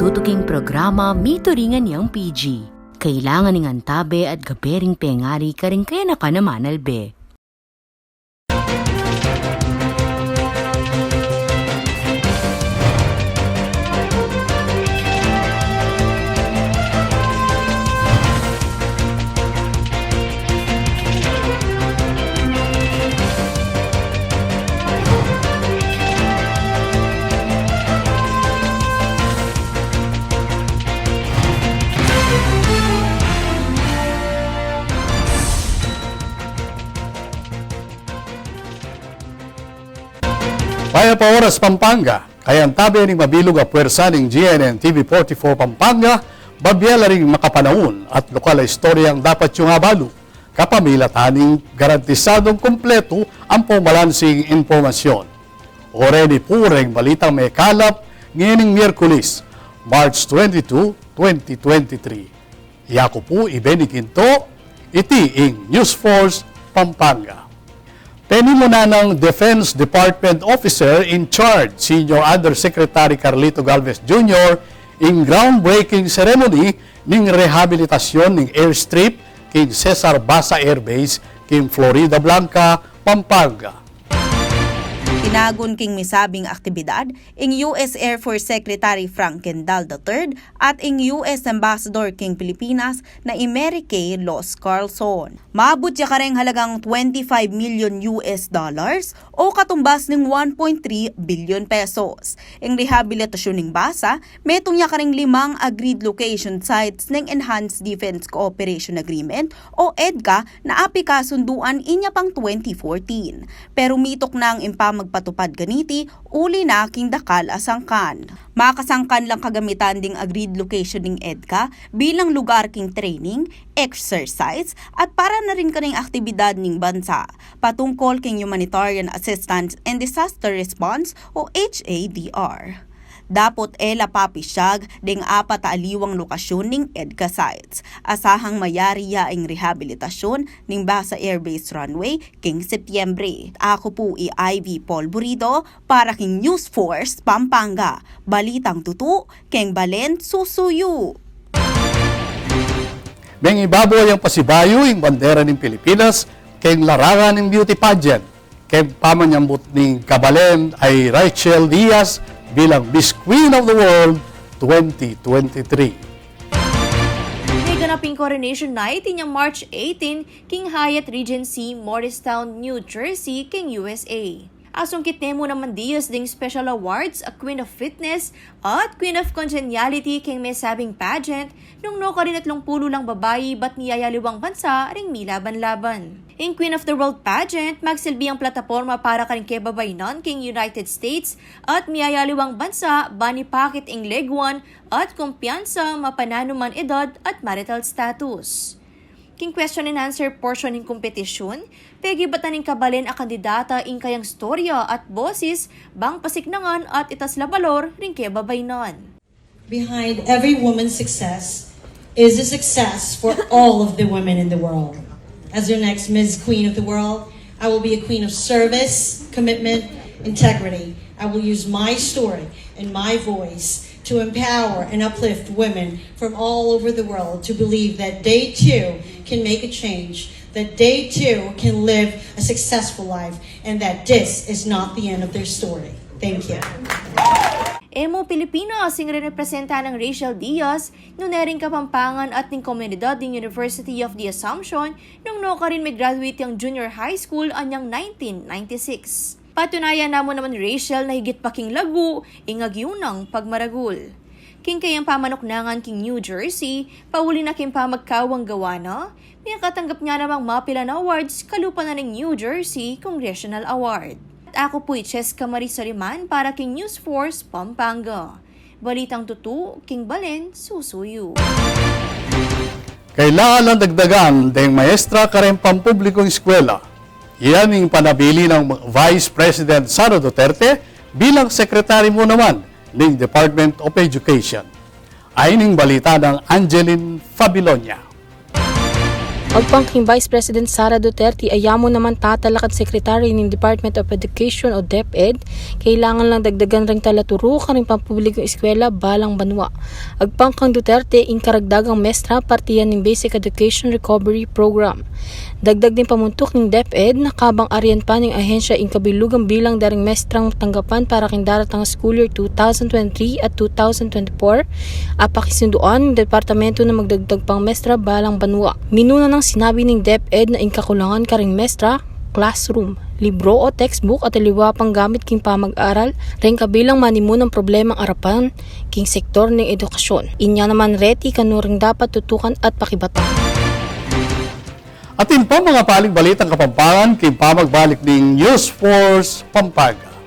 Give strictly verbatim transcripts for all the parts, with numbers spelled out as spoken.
Tutuking programa, mituringan yang P G. Kailangan ing antabe at gabe ring pengari karing kayanakan a manalbe. Mayap a oras, Pampanga. Kayantabe ning mabilug a puwersa ning G N N T V forty-four Pampanga, babie la ring makapanaun at lokal a istoryang dapat yung abalu. Kapamilatan ning garantisadong kumpletu ampong balansing impormasyon. O reni pu reng balitang mekalap ngening Miyerkules, March twenty-two, twenty twenty-three. Yaku pu i Benny Quinto, iti ing News Force Pampanga. Penimunan nang Defense Department Officer in Charge, Senior Undersecretary Carlito Galvez Junior, ing groundbreaking ceremony ning rehabilitasyon ning airstrip king Cesar Basa Air Base king Floridablanca, Pampanga. Tinagun king misabing aktibidad ing U S Air Force Secretary Frank Kendall the third at ing U S Ambassador king Pilipinas na i Mary Kay Los Carlson. Maabut ya kareng halagang twenty-five million U S dollars o katumbas ning one point three billion pesos. Ing rehabilitasyon ning basa, metung ya kareng limang agreed location sites ning Enhanced Defense Cooperation Agreement o EDCA na apikasunduan inya pang twenty fourteen. Pero mituknang ing pamagpatupad kaniti uli na king dakal a sangkan. Makasangkan lang kagamitan ding agreed location ning EDCA bilang lugar king training, exercise, at para na rin karing aktibidad ning bansa patungkol king Humanitarian Assistance and Disaster Response o H A D R. Dapot e la papisyag ding apat a aliwang lokasyon ning EDCA sites. Asahang mayari ya ing rehabilitasyon ning Basa Air Base runway king Setyembre. Aku pu i Ivy Polburido para king News Force Pampanga. Balitang tutu keng balen susuyu. Mengibabaw yang pasibayu ing bandera ning Pilipinas keng larangan ning beauty pageant keng pamanyambut ning kabalen a i Rachel Diaz bilang Miss Queen of the World twenty twenty-three. Meganap ing Coronation Night inyang March eighteen king Hyatt Regency, Morristown, New Jersey, king U S A. Asungkit ne mu naman Diaz ding special awards a Queen of Fitness at Queen of Congeniality king mesabing pageant, nung nukarin atlung pulu lang babai bat miyayaliwang bansa ring milaban-laban. Ing Queen of the World pageant magsilbi yang plataporma para karing kebabainan king United States at miyayaliwang bansa ban ipakit ing leguan at kumpiyansa mapananu man edad at marital status. King question and answer portion ning kompetisyun, pegibatan ning kabalen a kandidata ing kayang istorya at bosis bang pasiknangan at itas la balor ring kebabainan. Behind every woman's success is a success for all of the women in the world. As your next Miss Queen of the World, I will be a queen of service, commitment, integrity. I will use my story and my voice to empower and uplift women from all over the world to believe that they too can make a change, that they too can live a successful life, and that this is not the end of their story. Thank you. E mu Pilipinas ing rerepresenta nang Rachel Diaz, nune ring Kapampangan at ning komunidad ning University of the Assumption, nung nukarin me-graduate yang junior high school anyang nineteen ninety-six. Patunayan na mu naman Rachel na higit pa king lagu ing agyu nang pagmaragul. King kayang pamanuknangan king New Jersey, pauli na king pamagkawang gawa na, miyakatanggap na namang mapilan a awards kalupa na ning New Jersey Congressional Award. At aku pu i Cheska Marie Soliman para king News Force Pampanga. Balitang tutu king balen susuyu. Kailangan lang dagdagan deng maestra kareng pampublikong eskwela. Yan ing panabilin nang Vice President Sara Duterte bilang Secretary mu naman ning Department of Education. Ayni ing balita nang Angeline Fabilonia. Agpang king Vice President Sara Duterte, a yamu naman tatalakad Secretary ning Department of Education o DepEd, kailangan lang dagdagan ring talaturu karing pampublikung eskwela balang banua. Agpang kang Duterte, ing karagdagang mestra parte yan ning Basic Education Recovery Program. Dagdag ding pamuntuk ning DepEd, na kabang arian pa ning ahensya ing kabilugang bilang da ring mestrang tanggapan para king daratang a school year two thousand twenty-three at two thousand twenty-four, apakisunduan ning departamento na magdagdag pang mestra balang banua. Minuna nang sinabi ning DepEd na ing kakulangan karing mestra, classroom, libro o textbook at aliwa pang gamit king pamag-aral, reng kabilang manimunang problemang arapan king sektor ning edukasyon. Inya naman reti kanu ring dapat tutukan at pakibatan. Atin pang mga paling balitang Kapampangan king pamagbalik ning News Force Pampanga.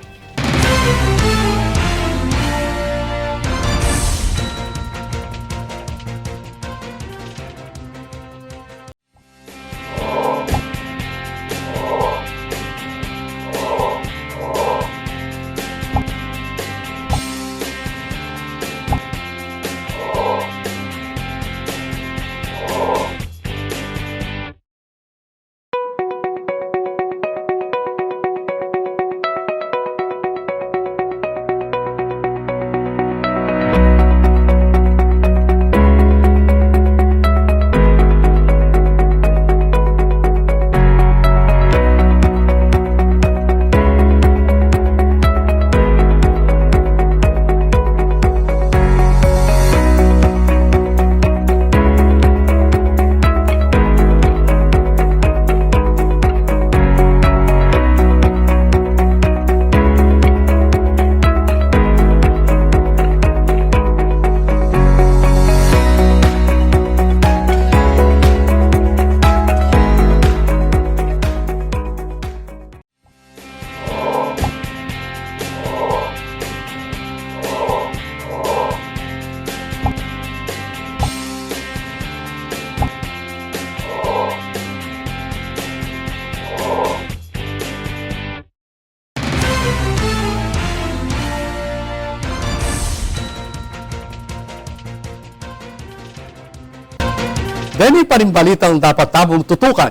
Deni pa ring balitang dapat tamung tutukan.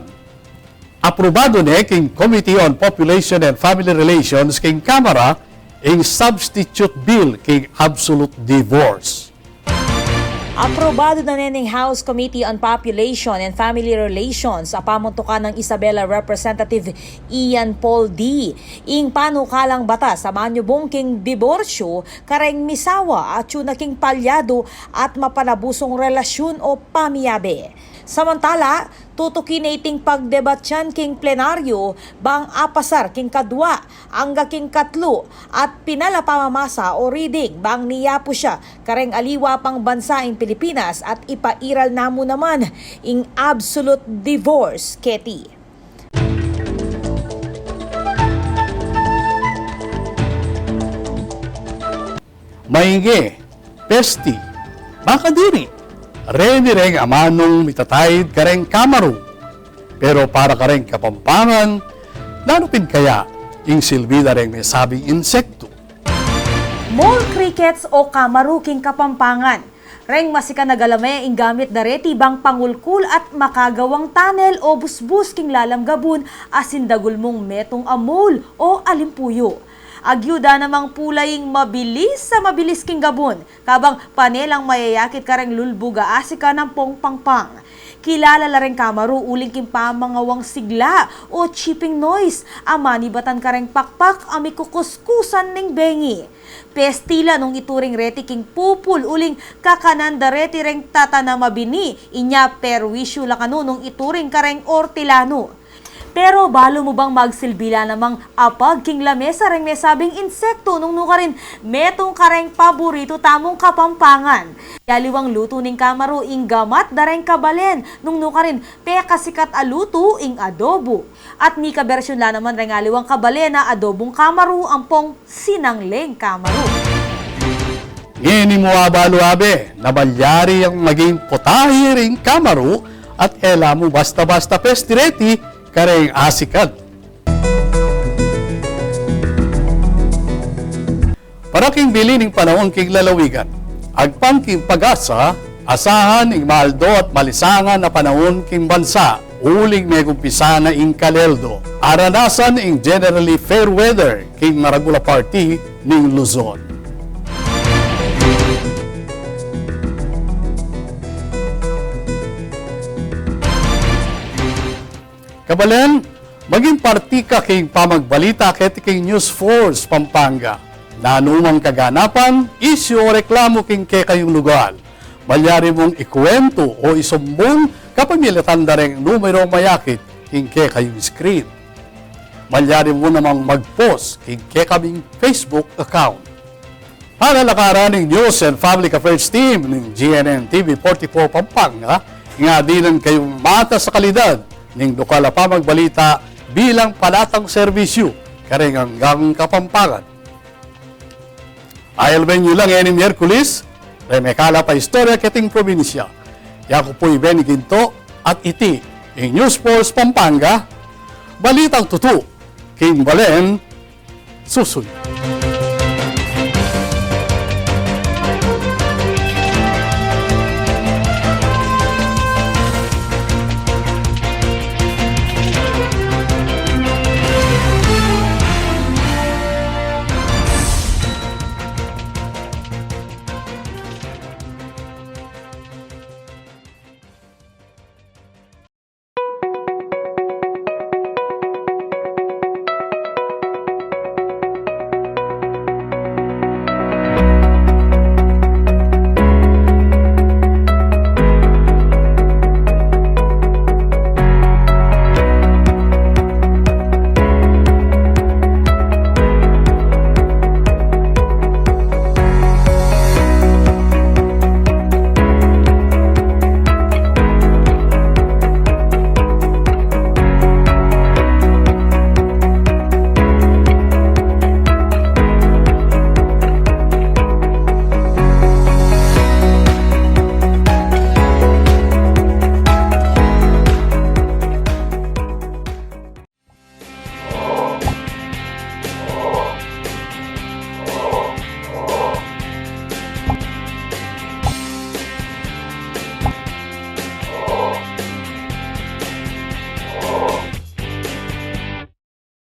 Aprobadu ne king Committee on Population and Family Relations king Kamara ing substitute bill king absolute divorce. Aprobadu na ne ning House Committee on Population and Family Relations a pamuntukan nang Isabela Representative Ian Paul D ing panukalang batas a manyubung king diborsyu kareng misawa atyu na king palyadu at mapanabusung relasyun o pamiyabe. Samantala, tutuki ne iting pagdebatyan king plenaryu bang apasar king kadua angga king katlu at pinal a pamamasa o reading bang miyapu ya kareng aliwa pang bansa ing Pilipinas at ipairal na mu naman ing absolute divorce keti. Maige, pesti, makadiri, reni reng amanung mitataid kareng kamaru. Pero para kareng Kapampangan, nanu pin kaya ing silbi da reng mesabing insektu? Mole crickets o kamaru king Kapampangan. Reng masikan a galame ing gamit da reti bang pangulkul at makagawang tunnel o busbus king lalam gabun a sindagul mung metung a mole o alimpuyu. Agyu da namang pula ing mabilis a mabilis king gabun, kabang pane lang mayayakit kareng lulbug a asikan ampong pangpang. Kilala la reng kamaru uling king pamangawang sigla o chipping noise a manibatan kareng pakpak a mikukuskusan ning bengi. Pesti la nung ituring reti king pupul uling kakanan da reti reng tatanam a bini, inya perwisyu la kanu nung ituring kareng ortilanu. Pero balu mu bang magsilbi la namang apag king lamesa reng mesabing insektu nung nukarin metung kareng paburitu tamung Kapampangan? Aliwang lutu ning kamaru ing gamat da reng kabalen nung nukarin pekasikat a lutu ing adobo. At mika bersyun la naman reng aliwang kabalen a adobung kamaru ampong sinangleng kamaru. Ngeni mu abalu abe na malyari yang maging putahe ring kamaru at e la mu basta-basta pesti reti kareng asikan. Para king bili ning panaun king lalawigan, agpang king PAGASA, asahan ing maldo at malisangan a panaun king bansa. uling megumpisa na ing kaleldo. Aranasan ing generally fair weather king maragul a parti ning Luzon. Kabalen, maging parti ka king pamagbalita keti king News Force Pampanga. Nanu mang kaganapan, isyu o reklamu king kekayung lugal, malyari mung ikuwentu o isumbung kapamilatan da reng numerong mayakit king kekayung screen. Malyari mu namang mag-post king kekaming Facebook account. Panalakaran ning News and Public Affairs Team ning G N N T V forty-four Pampanga, ing adinan kayung matas a kalidad ning lokal a pamagbalita bilang palatang serbisyu kareng anggang Kapampangan. Ayalben yu la ngeni Miyerkules, reng mekalap a istorya keting probinsya. Yaku pu i Benny Ginto, at iti ing News Force Pampanga, balitang tutu king balen susuyu.